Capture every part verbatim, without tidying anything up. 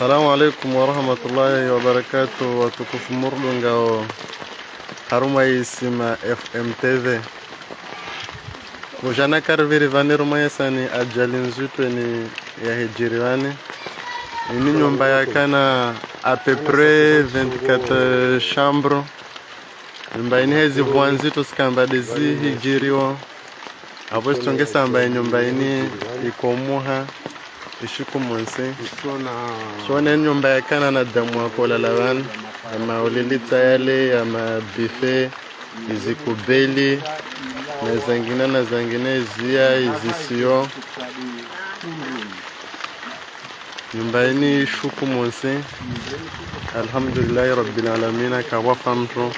Assalamu alaikum warahmatullahi wabarakatuh, watukufu murudungao harumwa Isima F M T V. Mujana kariviri vani rumwa yesani ajali ndzito ini yahidjiri vani. Ini nyumba yakana à peu près vingt-quatre chambres. Nyumba ini hezi vua ndzito sikamba dezi hidjiriwo. Apvo sitsonge samba inyumba ini ikomoha ishuku montsi. Shona nyumba yakana na damu wakolala vani. Ya maulilitsa yale, ya mabife, izikubeli, na zangina, na zangina, iziya, izisiyo. Nyumba ini ishuku montsi. Alhamdulillahi Rabbil Alamina, kapvwafa mutru.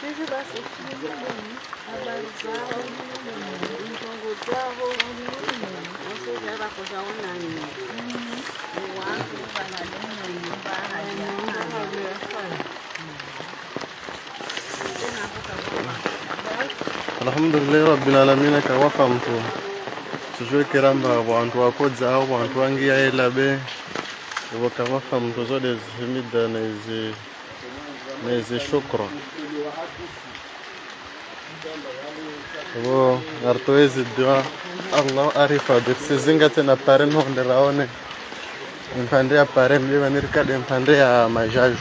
Hivi basi, habari zao, mtongo zao, wasoja wako zao nani? Wangu, bana, nani? Alhamdulillahi Rabbil Alamina, kapvwafa mutru. Tsudjuwe kiramba, wantru wakodza, wantru wangiya elabe. Ivo kapvwafa mutru, zo de zihimida na izi, na izi shukru. Ivo ngaritowa izi dua, Allah arifa, besi zinga tsena pare nonde raone. Impandre ya pare mliva nirikade impandre ya majaju.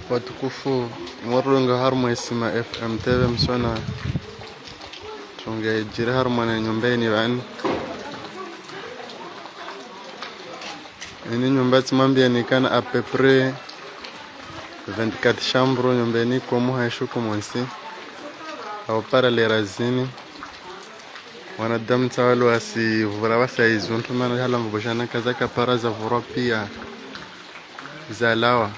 Watukufu, murudungao harumwa Isima F M T V, msona tsunga idjiri harumwa ne nyumba ini vani. Ini nyumba tsimwambiani ikana à peu près vingt-quatre chambres, nyumba ini ikomoha ishuku montsi. Au para le razini. Wanadamu tsi walo wasivura wasa izo ntru mana hala mvujana kaza kapara zavurwa pia zalawa.